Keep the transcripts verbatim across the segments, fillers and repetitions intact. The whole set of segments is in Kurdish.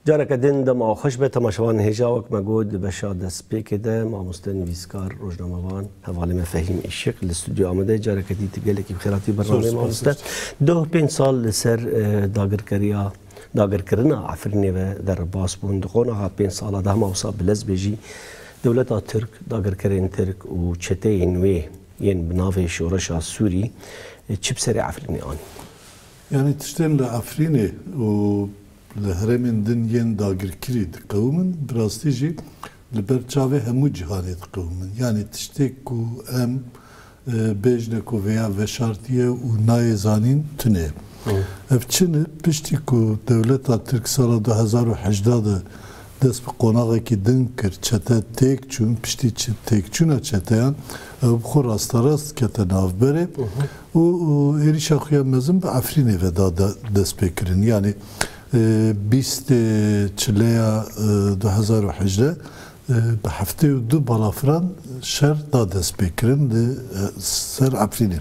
Careke din dema xweş be temaşevan hêja, wek me got di beşa destpêkê de mamoste nivîskar, rojnamevan, hevalê me Fehîm Îşiq li stûdyo Amedê. Careke dî tu gelekî bi xêr hatî bernameyê mamoste. Doh pênc sal li ser, e, dagirkeriya, dagirkirina Efrînê ve derbas bûn. Di qonaxa pênc sala de hema wisa bi lez bê jî dewleta Tirk, dagirkerên Tirk û çeteyên wê yên bi navê Şoreşa Sûrî, e, çi bi serê Efrînê anî? Yanî tiştên li Efrînê û li herêmên din yên dagirkirî diqewimin, bi rastî jî li ber çavê hemû cîhanê diqewimin. Yanî tiştê ku em, e, bêjine ku vêya veşartiye û nayê zanîn tune ye. Hı. Ev çi ne? Piştî ku dewleta Tirk sala du hezar û hejdeh de dest bi qonaxekî din kir, çete têk çûn, piştî çi-, têkçûna çeteyan, ew bi xwe rasterast kete navberê. Hı hı. Û, û êrîşa xwe ya mezin bi Efrînê ve da de-, destpêkirin. Yanî, e, bîstê çileya, e, du hezar û hejdeh, e, bi heftê û du balafiran şer da destpêkirin li, e, ser Efrînê.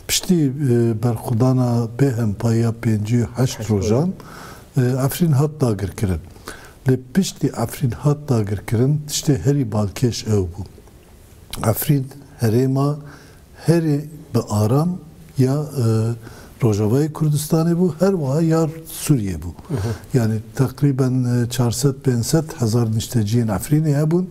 Piştî, e, berxwedana bêhempayî ya pêncî û heşt rojan, e, Efrîn hat dagirkirin. Lê piştî Efrîn hat dagirkirin, tiştê herî balkêş ew bû. Efrîn herêma herî bi aram ya, e, Rojavayê Kurdistanê bû, her wiha ya Sûriyê bû. Hı hı. Yanî teqrîben, e, çar sed pênc sed hezar nişteciyên Efrînê hebûn.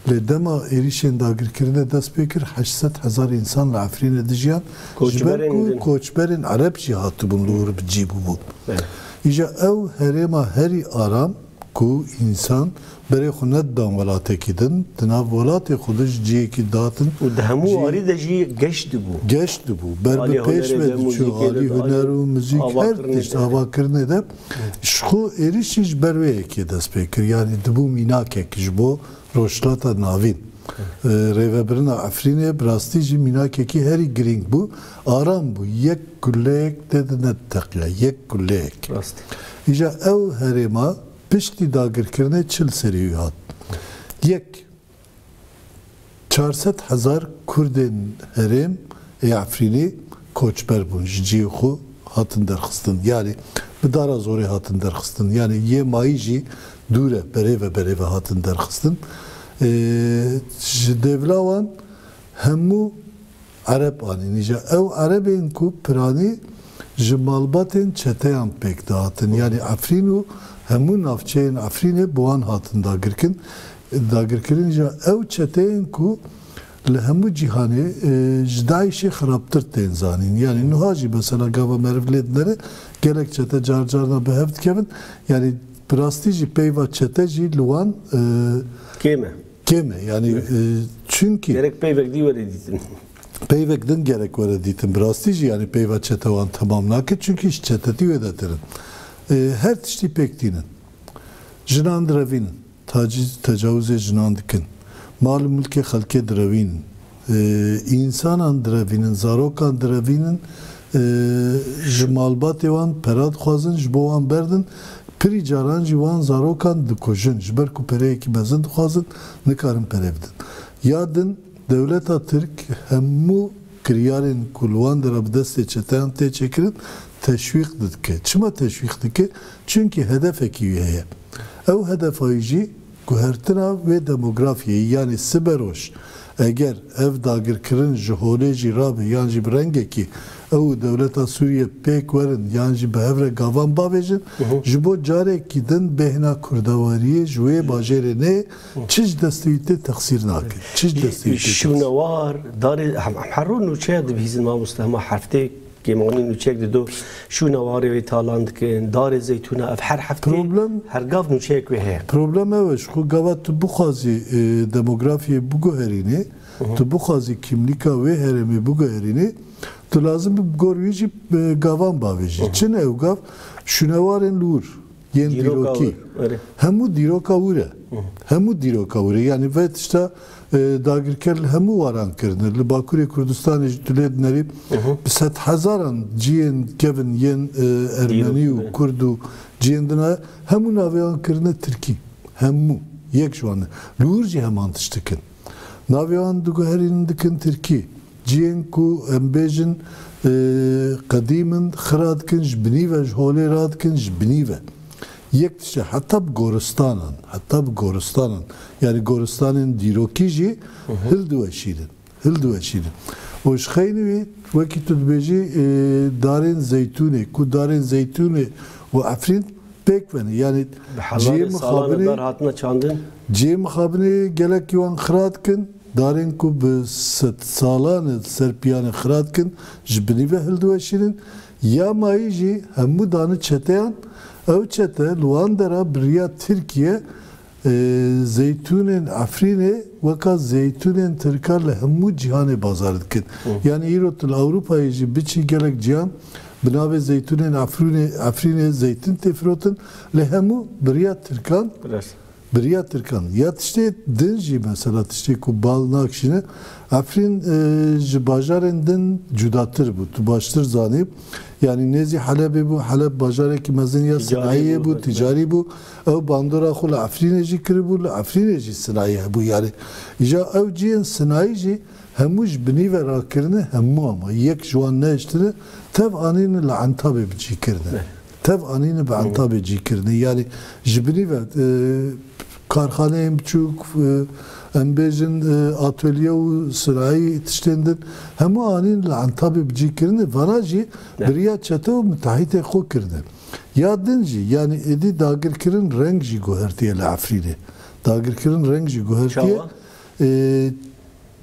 Lê dema êrîşên dagirkirinê dest pê kir, heşt sed hezar însan li Efrînê dijiyan. Ji ber Koçberên ku din. Koçberên Ereb jî hatibûn li wir bi cî bûbûn. Evet. Îja ew herêma herî aram ku însan berê xwe nedidan welatekî din, di nav welatê xwe de ji cihekî dihatin. Û di hemû jî warî de jî geş dibû. Geş dibû. Ber bi Alî pêş hunerê ve de, diçû, muzîkê de, alî huner û muzîk, her tişt avakirinê de. Ji xwe êrîşî ji ber wê yekê dest pê kir. Yanî dibû mînakek ji bo Rojhilata Navîn. E, rêvebirina Efrînê bi rastî jî mînakekî herî girîng bû. Aram bû. Yek guleyek tê de nediteqiya. Yek guleyek. Rast. Îja ew herêma piştî dagirkirinê çi li serî wî hat? Yek, çar sed hezar Kurdên herêm ê Efrînê koçber bûn, ji cihê xwe hatin derxistin. Yanî bi dara zorê hatin derxistin. Yanî yê mayî jî dûre, berê ve berê ve hatin derxistin. Ê, ji dêvla wan hemû Ereb anîn. Îja ew Erebên ku piranî ji malbatên çeteyan pêk dihatin. Yanî Efrîn û hemû navçeyên Efrînê bi wan hatin dagirkin, dagirkirin. Îja ew çeteyên ku li hemû cîhanê, e, ji DAIŞê xirabtir tên zanîn. Yanî niha jî mesela gava meriv lê dinere, gelek çete car carna bi hev dikevin. Yanî bi rastî jî peyva çete jî li wan, e, Kêm e. Kêm e. Yanî, e, çunkî Gerek peyvek dî were dîtin. Peyvek din gerek were dîtin. Bi rastî jî yanî peyva çete wan temam nake. Çunkî ji çetetî wê de tirin. E, her tiştî pêk tînin. Jinan direvînin. Taciz, tecawizê jinan dikin. Mal û milkê xelkê direvînin. E, însanan direvînin, zarokan direvînin, e, ji malbatê wan pera dixwazin, ji bo wan berdin. Pirî caran jî wan zarokan dikujin. Ji ber ku pereyekî mezin dixwazin, nikarin perê bidin. Ya din, dewleta Tirk hemû kiryarên ku li wan dera bi destê çeteyan tê çêkirin, teşwîq dike. Çima teşwîq dike? Çunkî hedefekî wî heye. Ew hedefa wî jî guhertina wê demografyayê, yanî siberoj eger ev dagirkirin ji holê jî rabe yan jî bi rengekî ew û dewleta Sûriye pêk werin yan jî bi hev re gavan bavêjin, Hı hı. ji bo carekî din bêhna kurdewariyê ji wê bajêrê nê çi ji destê wî tê texsîr nake. Çi ji destê wî tê texsîr. Şûnewar, darê, hem, hem her roj nûçeya dibihîzin mamoste, hema herftê kêmanî nûçeyek dido, şûnewarê wê talan dikin, darê zeytûna, ev her heftê, Problem her gav nûçeyek wê heye. Problem ew e, ji xwe gava tu bixwazî, e, demografiyê biguherînî, Hı hı. tu bixwazî kîmlîka wê herêmê biguherînî, tu lazim bi gor wî jî, e, gavan bavêjî. Hı hı. Çi ne ew gav? Şûnewarên li wir. Yên dîrokî. Hemû dîroka wir e. Hemû dîroka wir e. Yanî vê tişta, e, dagirker li hemû waran kirine. Li Bakurê Kurdistanê jî tu lê dinerî bi sed hezaran ciyên kevin yên, e, Ermenî û Kurd û ciyên din e. Hemû navê wan kirine Tirkî. Hemû. Yek ji wan e. Li wir jî heman tişt dikin. Navê wan diguherînin dikin Tirkî. Cihên ku em bêjin, e, qedîm in, xira dikin, ji binî ve, ji holê radikin, ji binî ve. Yek tiştê, heta bi goristanan, heta bi goristanan, yani goristanên dîrokî jî hildiweşînin, hildiweşînin. Û ji xeynî wî, wekî tu dibêjî, e, darên zeytûnê, ku darên zeytûnê û Efrîn pêk ve ne. Yani Bi cihê hezaran salan mixabinê, dar hatine çandin. Cihê mixabinê gelekî wan xira dikin. Darên ku bi sed salan e ser piyanê xira dikin, ji binî ve hildiweşînin. Ya mayî jî hemû dane çeteyan. Ew çete li wan dera bi riya Tirkiye, e, zeytûnên Efrînê weka zeytûnên Tirkan li hemû cîhanê bazar dikin. Hı. Yani îro tu li Ewropayê jî biçî gelek cîhan bi navê zeytûnên Efrûnê, Efrînê zeytûn tê firotin. Li hemû bi riya Tirkan Bi riya Tirkan. Ya tiştê din jî, mesela tiştê ku bal nakişîne, Efrîn, e, ji bajarên din cudatir bû. Tu baştir zanî. Yani nêzî Helebê bû. Heleb bajarekî mezin ya Ticari sinayiyê bû, bû, evet. Ticarî bû. Ew bandora xwe li Efrînê jî kiribû, li Efrînê jî sinayî hebû. Yani îja ew cihên sinayî jî hemû ji binî ve rakirine, hemû ama. Yek ji wan nehiştine, tev anîne li Entabê bi cî kirine. Evet. Tev anîne bi Hı. Entabê cî kirine. Yani ji binî ve, e, karxaneyên biçûk, e, em bêjin, e, atolye û sinayî tiştên din, hemû anîn li Entabê bi cî kirine. Vana jî Ne. bi riya çete û mitehîtê xwe kirine. Ya din jî, yani êdî dagirkirin reng jî guhertiye li Efrînê. Dagirkirin reng jî guhertiye. Çawa? E,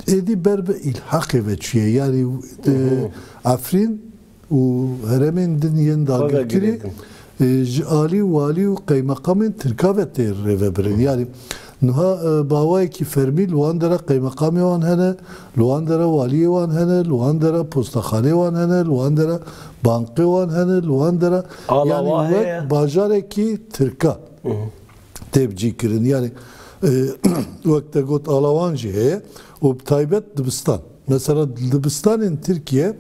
êdî ber bi îlhaqê ve çûye. Yani, e, Hı hı. Efrîn û herêmên din yên Xwe dagirkirî, vegirêdin. E, ji alî walî û qeymeqamên Tirka ve tê rêvebirin. Hı. Yani niha, e, bi awayekî fermî li wan dera qeymeqamê wan hene, li wan dera waliyê wan hene, li wan dera postaxanê wan hene, li wan dera bankê wan hene, li wan dera, Alawa yani wek heye. Bajarekî Tirka Hı hı. tê bi cî kirin. Yani, e, wek te got, alawan jî heye û bi taybet dibistan. Mesela dibistanên Tirkiye,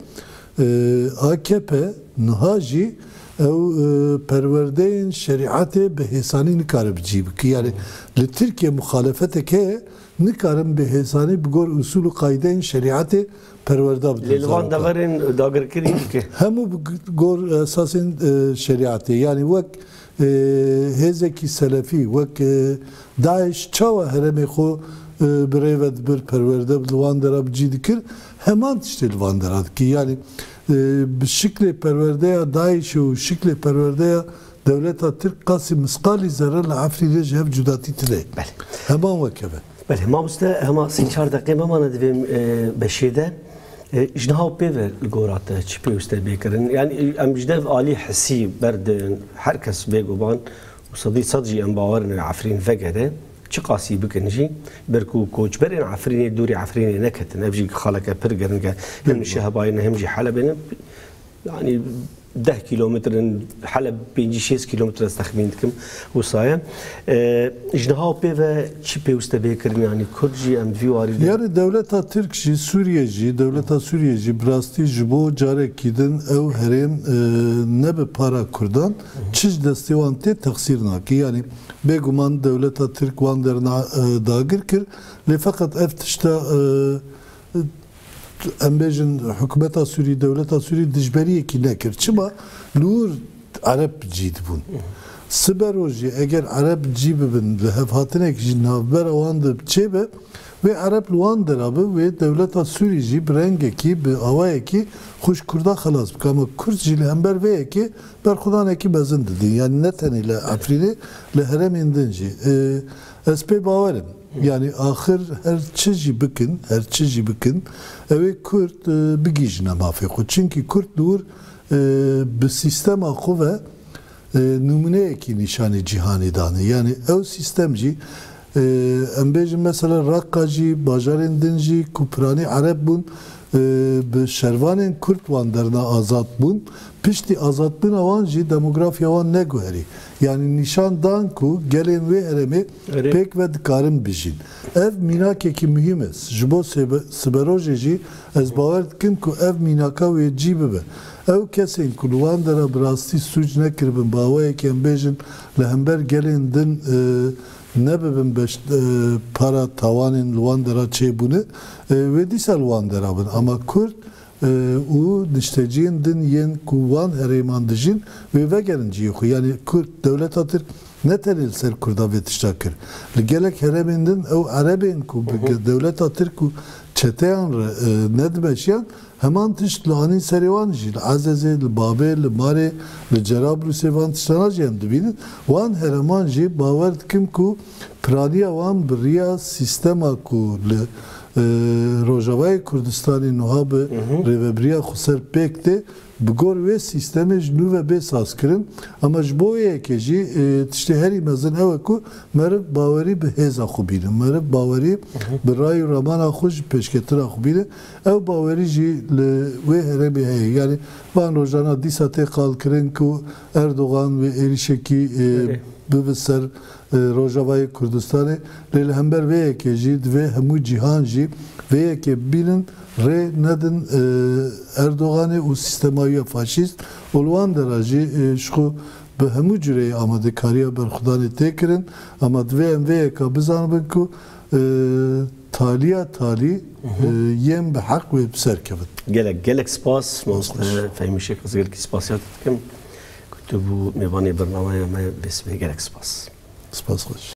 e, A K P niha jî ew, e, perwerdeyên şerîetê bi hêsanî nikare bi cî bike. Yani li Tirkiye muxalefetek heye, nikarin bi hêsanî bi gor usul û qaydeyên şerîetê perwerda bidin Lê li van zarokan. Deverên dagirkirî dike. Hemû bi gor esasên, e, şerîetê. Yani wek, e, hêzekî selefî, wek, e, DAIŞ çawa herêmê xwe, e, bi rê ve dibir, perwerde li wan dera bi cî dikir, heman tiştê li van dera dikir. Yani, e, bi şiklê perwerdeya DAIŞê û şiklê perwerdeya dewleta Tirk qasî misqalî zerre li Efrînê ji hev cudatî tine. Belê. Heman wek hev e. Belê, mamoste, hema sê çar deqê me mane di vê, e, beşê de. E, ji niha û pê ve li gora te çi pêwîst e bê kirin? Yani, e, em ji dev alî hisî berdin, her kes bêguman û sedî sed jî em bawer in Efrîn vegere, çi qasî bikin jî, ber ku koçberên Efrînê dûrî Efrînê neketin. Ev jî xaleke pir giring e. Hem Bilmiyorum. Şehbayê ne, hem jî Helebê ne. Yani deh kilometrin, hele pêncî şêst kilometre ez texmîn dikim wisa ye. E, ji niha û pê ve çi pêwîst e bê kirin? Yani Kurd jî em di vî warî de Yani dewleta Tirk jî, Sûriye jî, dewleta Sûriye jî bi rastî ji bo carekî din ew herêm, e, ne bi para Kurdan, çi ji destê wan tê texsîr nake. Yani bêguman dewleta Tirk wan derna, e, dagir kir. Lê feqet ev tişta, e, em bêjin, hikûmeta Sûrî, dewleta Sûrî dijberiyekî nekir. Çima? Li wir Ereb bi cî dibûn. Siberojê eger Ereb bi cî bibin, bi hevhatinek ji navbera wan de çêbe, wê Ereb li wan dera bi, wê dewleta Sûrî jî bi rengekî, bi awayekî xwe ji Kurda xelas bike. Ama Kurd jî li hember vê yekê berxwedanekî mezin didin. Yani ne tenê li Efrînê, li herêmên din jî. Ee, ez pê bawer im. Yani axir her çi jî bikin, her çi jî bikin, ew ê Kurd, e, bigihîjine mafê xwe. Çimkî Kurd li wir, e, bi sîstema xwe ve, e, nimûneyekî nîşanî cîhanê dane. Yani ew sîstem jî, e, em bêjin mesela Raqqa jî, bajarên din jî ku piranî Ereb bûn, e, bi şervanên Kurd wan derna azad bûn. Piştî azadbûna wan jî demografya wan neguherî. Yani nîşan dan ku gelên wê herêmê Erê. pêk ve dikarin bijîn. Ev mînakekî muhîm e. Ji bo sêbe-, siberojê jî ez bawer dikim ku ev mînaka wê cî bibe. Ew kesên ku li wan dera bi rastî sûc nekiribin, bi awayekî em bêjin li hember gelên din, e, nebibin beş, e, para tawanên li wan dera çêbûne, e, wê dîsa li wan dera bin. Ama Kurd e, û nişteciyên din yên ku wan herêman dijîn, wê vegerin cihê xwe. Yanî Kurd, dewleta Tirk ne tenê li ser Kurda vê tişta kir. Li gelek herêmên din ew Erebên ku bi Hı hı. ge-, dewleta Tirk û çeteyan re, e, nedimeşiyan, heman tişt li anîn serê wan jî. Li Ezezê, li Babê, li Marê, li Cerablûsê van tiştana jî em dibînin. Wan herêman jî bawer dikim ku piraniya wan bi riya sîstema ku li, e, Rojavayê Kurdistanê niha bi Hı hı. rêvebiriya xweser pêk tê, bi gor wê sîstemê ji nû ve bê sazkirin. Ama ji bo yekê jî, e, tiştê herî mezin ew e ku meriv bawerî bi hêza xwe bîne. Meriv bawerî Hı hı. bi ray û remana xwe ji pêşketina xwe bîne. Ew bawerî jî li wê herêmê heye. Yanî van rojana dîsa tê qalkirin ku Erdogan wê êrîşekî, e, Erê. bibe ser, e, Rojavayê Kurdistanê. Lê li hember vê yekê jî divê hemû cîhan jî vê yekê bibînin, rê nedin, e, Erdoganê û sîstema wî ya faşîst. Û li wan dera jî, e, ji xwe bi hemû cureyê amadekariya berxwedanê tê kirin. Ama divê em vê yeka bizanibin ku, e, taliya talî, Hı hı. e, yên bi heq wê bi ser kevin. Gelek, gelek spas, Spas mamoste xweş. Fehîmî Şêx, ez gelekî spasiya te dikim ku tu bû mêvanê bernameya me vê sibê. Gelek spas. Spas xweş.